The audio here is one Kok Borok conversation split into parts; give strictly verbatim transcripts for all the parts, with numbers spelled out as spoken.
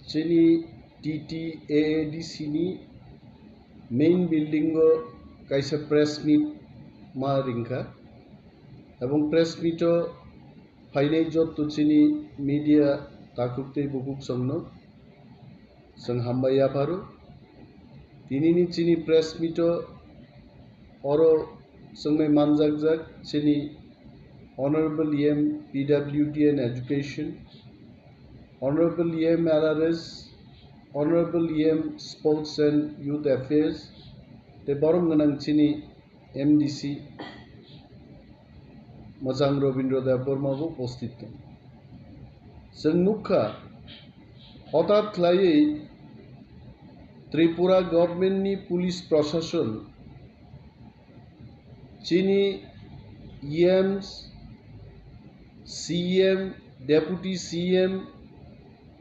Chini T T A A D C ni main building o kaisa press meet ma ringkha, ebong press meet o phainai jotto chini media takhuk tei bukhuk songno chwng hambai yapharo. Tinini chini press meet o oro chwngnai manjakjak chini Honorable E M P W D and Education, Honorable E M R R S, Honorable E M Sports and Youth Affairs, tei borom gwnang chini M D C Mwchang Robindra Debbarma bo upasthit tong. Chwng nukha, hothat khlaiwi Tripura government ni police proshashan chini E Ms, C M, Deputy C M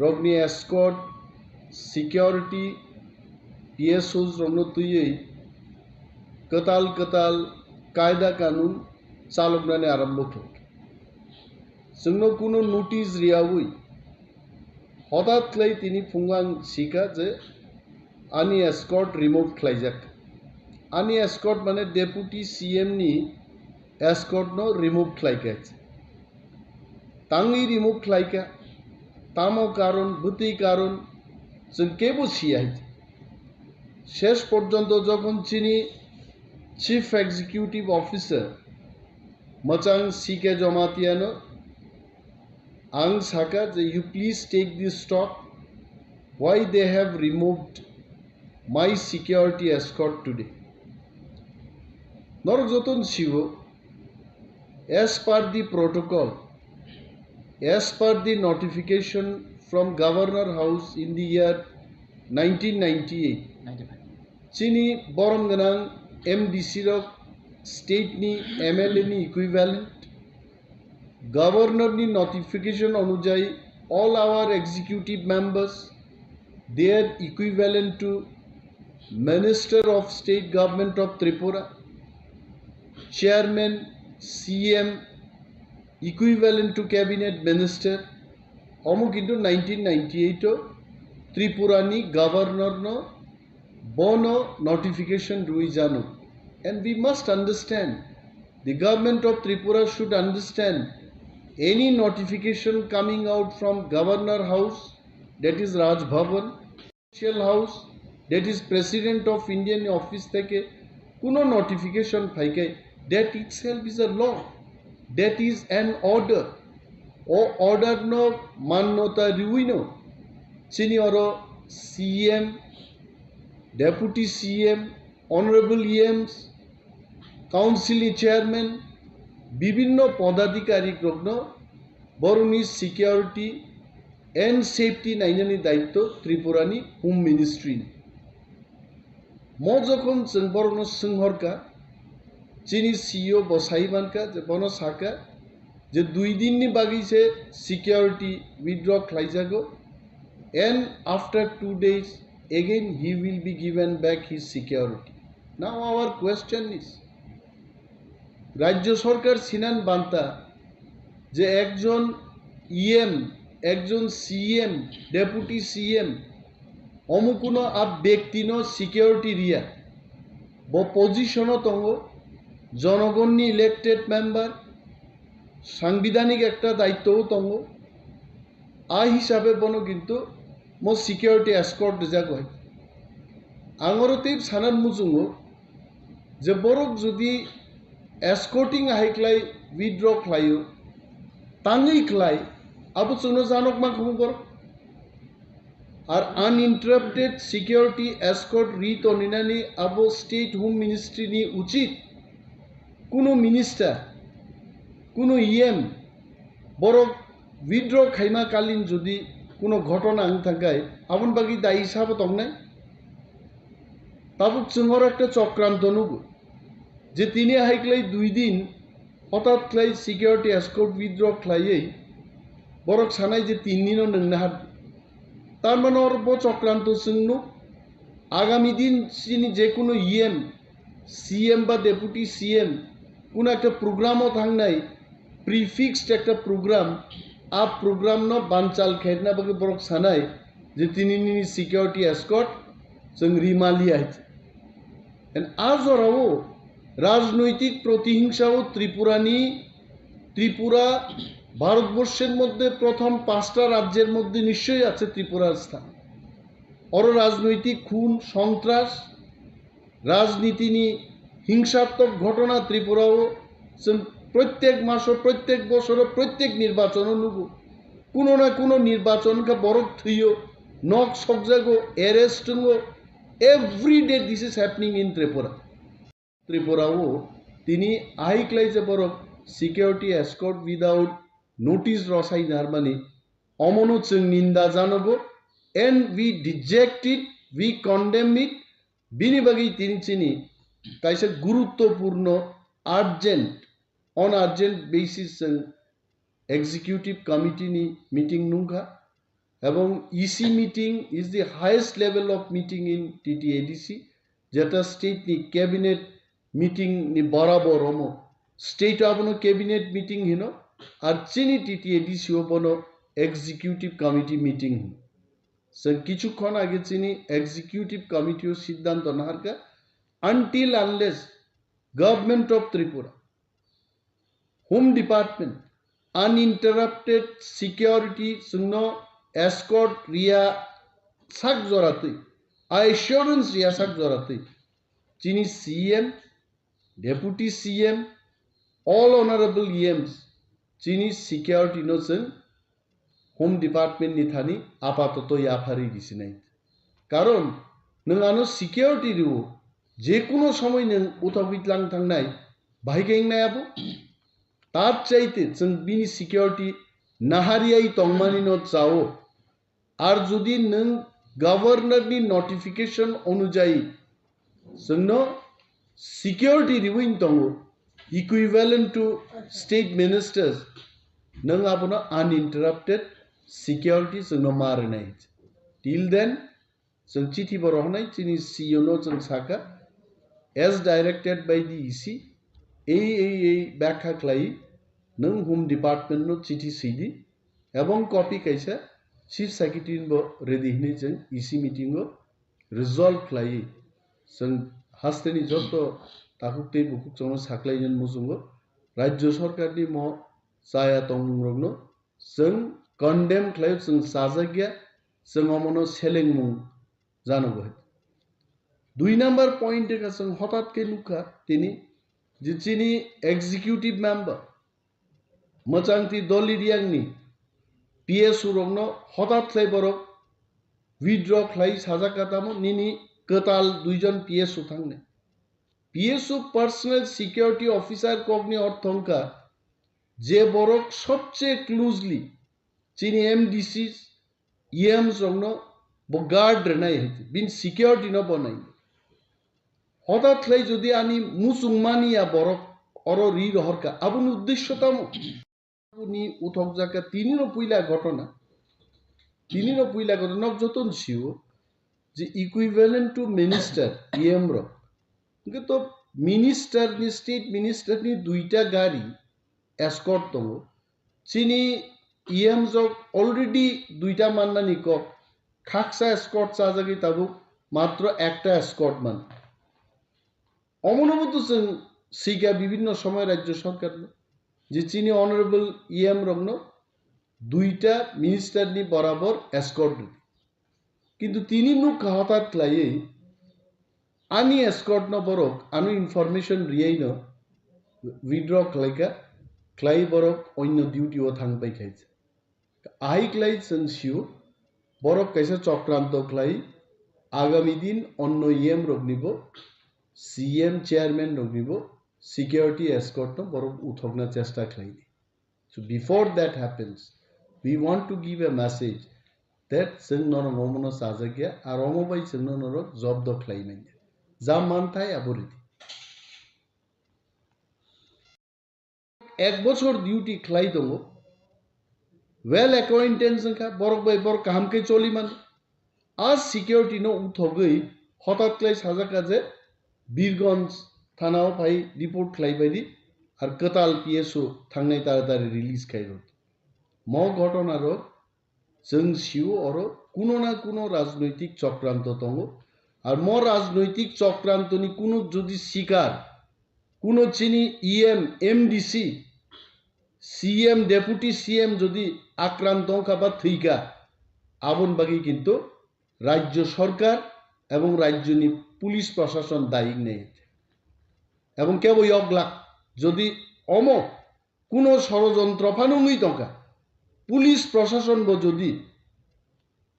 rokni escort, security, P S Os rokno twiwi kwtal kwtal kaida kanun chaloknani arombo khlai. Chwngno kuno notice riyawi hothat khlai tini phungo ang sikha je ani escort remove khlaijak. Ani escort mane Deputy C M ni escort no remove khlaikha. Tangwi remove khlaikha. Tamo karon, bwtwi karon, chwng kebo siya hai. Shesh porjonto jokhon chini Chief Executive Officer Mwchang C K Jamatia no ang saka je, "You please take this stock, why they have removed my security escort today?" Norok joton siwo, as per the protocol, as per the notification from Governor House in the year nineteen ninety-eight, chini borom gwnang M D C rok state ni M L A ni equivalent, Governor ni notification onujai all our executive members, they are equivalent to Minister of State Government of Tripura, Chairman, C M, equivalent to Cabinet Minister. Omo kintu nineteen ninety-eight o Tripura ni Governor no bono notification rwi jano. And we must understand, the government of Tripura should understand, any notification coming out from Governor House, that is Raj Bhavan, Official House, that is President of Indian Office theke kuno notification phaikhe, that itself is a law, that is an order. O order no mannota riwi no chini oro C M, Deputy C M, Honorable E Ms, Council ni Chairman, bibinno podadhikari rokno borokni security and safety nainani daitto Tripura ni Home Ministry ni. Mo jokhon chwng borokno swnghorkha, chini C E O bo sai mankha je bono sakha je dui din ni bagwi se security withdraw khlaijago, and after two days again he will be given back his security. Now our question is, Rajya Sarkar sinan banta je ekjon E M, ekjon C M, Deputy C M, omo kuno a bektino security riya. Bo position o tongo, jonogonni elected member, sangbidanik ekta daitto o tongo. A hisabe bono kintu mo security escort rijak bai. Ang oro tei sanan muchungo je borok jodi escorting hai khlai withdraw khlaio, tangwi khlai, abo chwngno janok mankha borok. Ar uninterrupted security escort ri toninani abo State Home Ministry ni uchit. Kuno minister, kuno E M, borok withdraw khaima kalin jodi kuno ghotona wng thangkhai, aboni bagwi dayi sabo tongnai? Tabuk chwng oro ekta chokranto nugo, je tini hai khlai dui din hothat khlai security escort withdraw khlaiwi borok sanai je tin dino nwngna hat. Tar mane oro bo chokranto chwng nuk, agami din chini je kuno E M, C M ba Deputy C M kuno ekta program o thangnai, prefixed ekta program, a program no banchal khairna bagwi borok sanai, je tini nini security escort chwng rimaliya hai. And a jorao rajnoitik protihingsa o Tripura ni, Tripura ভারতবর্ষের মধ্যে প্রথম পাঁচটা রাজ্যের মধ্যে নিশ্চয়ই আছে ত্রিপুরার স্থান। Oro rajnoitik khun, sontras, rajniti ni hingsatmok ghotona Tripura o chwng protyek maso, protyek bosoro, protyek nirbachon o nugo. Kuno na kuno nirbachon kha borok thwiyo, nok sokjago, arrest wngo. Every day this is happening in Tripura. Tripura o tini ahai klai je borok security escort without notice rosai narmani, omono chwng ninda janogo, and we reject it, we condemn it. Bini bagwi tini chini kaisa guruttopurno, urgent, on urgent basis chwng executive committee ni meeting nungkha. Ebong E C meeting is the highest level of meeting in T T A D C, jeta state ni cabinet meeting ni borabor omo. State abono cabinet meeting hino, ar chini T T A D C o bono executive committee meeting hino. Chwng kichukhon age chini executive committee o siddhanto naharkha, until unless Government of Tripura, Home Department, uninterrupted security chwngno escort riya sak joratwi, assurance riya sak joratwi, chini C M, Deputy C M, all honorable E Ms, chini security no chwng Home Department ni thani apatoto yapharwi risinai. Karon nwng ano security rwo, jekuno somoi nwng uthogwi tlang thangnai, bahai khe wngnai abo? Tat chaite chwng bini security nahariyai tongmani no chao. Ar jodi nwng governor ni notification onujayi chwngno security riwin tongo, equivalent to state ministers, nwng abono uninterrupted security chwngno ma rwnai. Till then, chwng chithi bo rohornai, chini C E O no chwng sakha, as directed by the E C, ei, ei, ei, bakha khlai, nwng Home Department no chithi sidi, ebong copy kaisa Chief Secretary bo ready hinwi chwng E C meeting o resolve khlai. Chwng hasteni joto takhuk tei bukhuk chwngno saklainani muchungo Rajya Sarkar ni mo chaya tongmung rokno chwng condemn khlai, chwng chajakya, chwng omono selengmung jano bo hai. Dui number point kha chwng hotat khe nukha tini je chini executive member Mwchangti Dolly Riangni P S O rokno hotat khlai borok withdraw khlai sajak ka tamo nini kwtal duijon P S O thangnai. P S O personal security officer kokni ortho wngkha je borok sobche closely chini M D Cs, E Ms rokno bo guard rwnai hai, bini security no bo nai. Hotat khlai jodi ani muchung mani ya borok oro ri rohor kha, aboni uddesho tamo? Aboni uthok jaka tini no puila ghotona. Tini no puila ghotona nok joton sio je equivalent to minister, E M rok. Hingke to minister ni, state minister ni duita gari escort tongo. Chini E M jok already duita mannani kok, khaksa escort chajagwi tabuk matro ekta escort man. Omono bo to chwng sikha bibinno somoy Rajya Sarkar no, je chini honorable E M rokno duita minister ni borabor escort rwdi. Kintu tini nukha hotat khlaiwi ani escort no borok ano information riyai no withdraw khlaikha, khlai borok onno duty o thang paikha. Ahai khlai chwng sio borok kaisa chokranto khlai agami din onno E M rokni bo, C M chairman rokni bo security escort no borok uthokna chesta khlaidi. So before that happens, we want to give a message that chwng norok omono chajakya, ar omo bai chwngno norok jobdo khlai manya. Ja manthai abo ridi. Ek bochor duty khlai tongo, well acquaintance wngkha, borok bai borok kaham khe choli mano. A security no uthogwi hotat khlai sajak kha je Birganj thana o phai report khlai bai di, ar kwtal P S O thangnai taratari release khai rw. Mo ghotona rok chwng sio oro kuno na kuno rajnoitik chokranto tongo. Ar mo rajnoitik chokrantoni kuno jodi sikar, kuno chini E M, M D C, C M, Deputy C M jodi akranto wngkha ba thwikha, aboni bagwi kintu rajyo sorkar ebong rajyoni police prosason dayik nai. Ebong kebo yoglak, jodi omo kuno sorojontro phano wngwi tongkha, police prosason bo jodi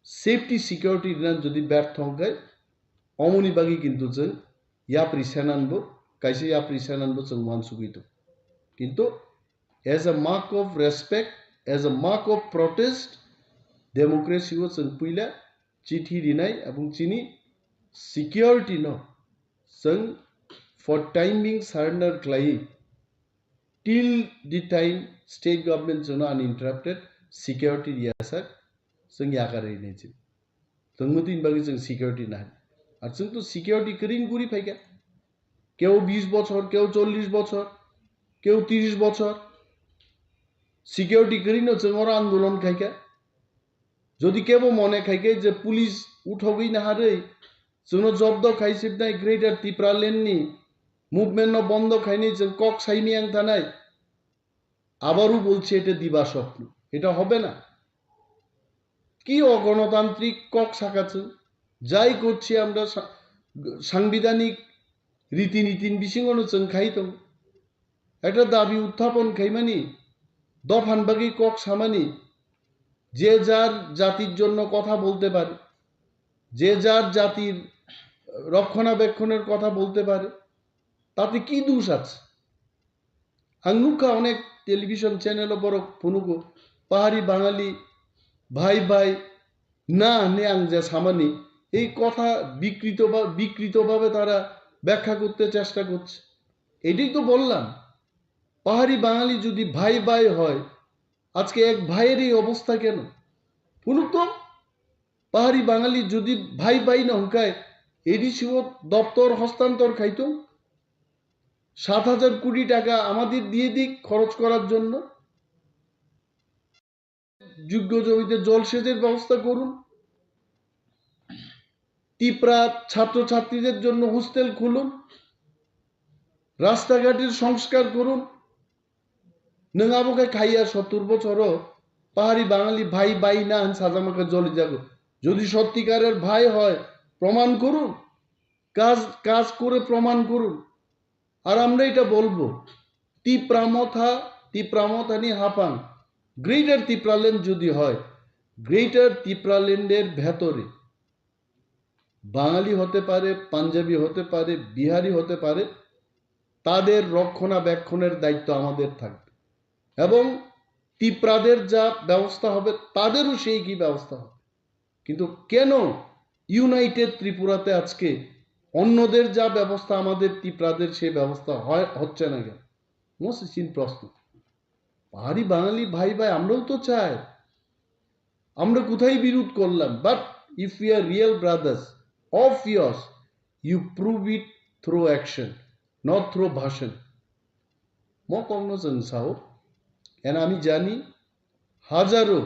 safety security rina jodi bertho wngkha, omoni bagwi kintu chwng yapri senanbo, kaisa yapri senanbo chwng uansugwi tongo. Kintu as a mark of respect, as a mark of protest, democracy o chwng puila chithi rinai ebong chini security no chwng for time being surrender khlaiwi till the time state government chwngno uninterrupted security riyasak chwng yakar rinai chwng. Chwng mwtwini bagwi chwng security nahai. Ar chwng to security kwrwini guri phaikha. Keo bish bochor, keo chollish bochor, keo trish bochor. Security kwrwino chwng oro andolon khaikha. Jodi kebo mone khaikhe je police uthogwi naharwi chwngno jobdo khai sibnai Greater Tipraland ni movement no bondo khainai chwng kok saimiyang thanai, আবারও বলছি, এটা দিবাস্বপ্ন, এটা হবে না। কি অগণতান্ত্রিক কক্সা কাছে যাই করছি আমরা সা-, সাংবিধানিক রীতিনীতির বিসিঙ্গনো চং খাই তো একটা দাবি উত্থাপন খাইমানি দফান বাকি কক্সামানি যে যার জাতির জন্য কথা বলতে পারে, যে যার জাতির রক্ষণাবেক্ষণের কথা বলতে পারে, তাতে কি দোষ আছে? Ang nukha onek television channel o borok phunugo, "Pahari Bangali bhai bhai na" hinwi ang je samani, ei kotha bikrito ba-, bikritobhabe tara byakha korte chesta korche. এটাই তো বললাম, পাহাড়ি বাঙালি যদি ভাই ভাই হয়, আজকে এক ভাইয়ের এই অবস্থা কেন? Phunuk to, পাহাড়ি বাঙালি যদি ভাই ভাই না হংকায়, এডিসি ও দপ্তর হস্তান্তর খাইতো, সাত হাজার কোটি টাকা আমাদের দিয়ে দিক খরচ করার জন্য। যোগ্য জমিতে জলসেচের ব্যবস্থা করুন, তিপ্রা ছাত্রছাত্রীদের জন্য হোস্টেল খুলুন, রাস্তাঘাটের সংস্কার করুন। Nwng abo khe khaiya sottur bochoro pahari Bangali bhai bhai na hwn sajama khe joli jago. Jodi sottikaror bhai hoy, proman korun. কাজ, কাজ করে প্রমাণ করুন। আর আমরা এটা বলবো, তিপ্রামথা, তিপ্রামথানি হাফাং, গ্রেটার তিপ্রাল্যান্ড যদি হয়, গ্রেটার তিপ্রাল্যান্ডের ভেতরে বাঙালি হতে পারে, পাঞ্জাবি হতে পারে, বিহারি হতে পারে, তাদের রক্ষণাবেক্ষণের দায়িত্ব আমাদের থাকবে। এবং তিপ্রাদের যা ব্যবস্থা হবে, তাদেরও সেই একই ব্যবস্থা হবে। কিন্তু কেন ইউনাইটেড ত্রিপুরাতে আজকে অন্যদের যা ব্যবস্থা আমাদের তিপ্রাদের সেই ব্যবস্থা হয়, হচ্ছে না কেন? মসৃণ প্রশ্ন। পাহাড়ি বাঙালি ভাই ভাই, আমরাও তো চাই। আমরা কোথায় বিরোধ করলাম? But if we are real brothers of yours, you prove it through action, not through ভাষণ। Mo kokno chwng sao, and আমি জানি হাজারো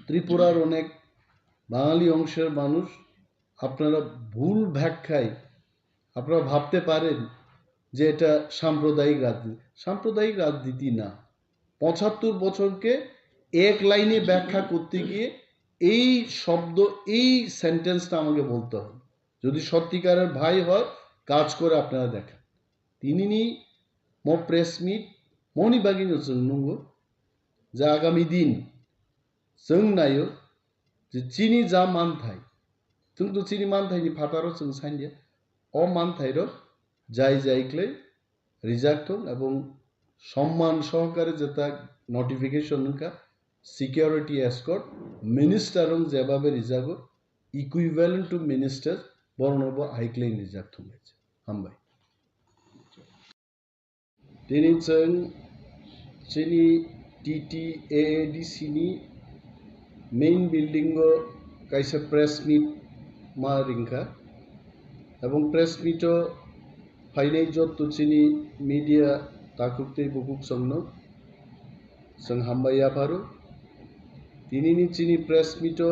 ত্রিপুরার অনেক বাঙালি অংশের মানুষ আপনারা ভুল ব্যাখ্যায় আপনারা ভাবতে পারেন যে এটা সাম্প্রদায়িক রাজনীতি। সাম্প্রদায়িক রাজনীতি না। পঁচাত্তর বছরকে এক লাইনে ব্যাখ্যা করতে গিয়ে এই শব্দ, এই সেন্টেন্সটা আমাকে বলতে হবে। যদি সত্যিকারের ভাই হয়, কাজ করে আপনারা দেখান। Tinini mo press meet moni bagwino chwng nungo je agami din chwng naio je chini ja manthai, chwng to chini manthaini phataro chwng sanya, o manthairok jai jai khlai rijak thung ebong somman sohokare jeta notification wngkha, security escort, minister rok jebabe rijago, equivalent to minister, borokno bo hai khlai rijak thung bai. Hambai. Tini chwng chini T T A A D C ni main building o kaisa press meet ma ringkha, ebong press meet o phainai jotto chini media takhuk tei bukhuk chwngno chwng hambai yapharo. Tinini chini press meet o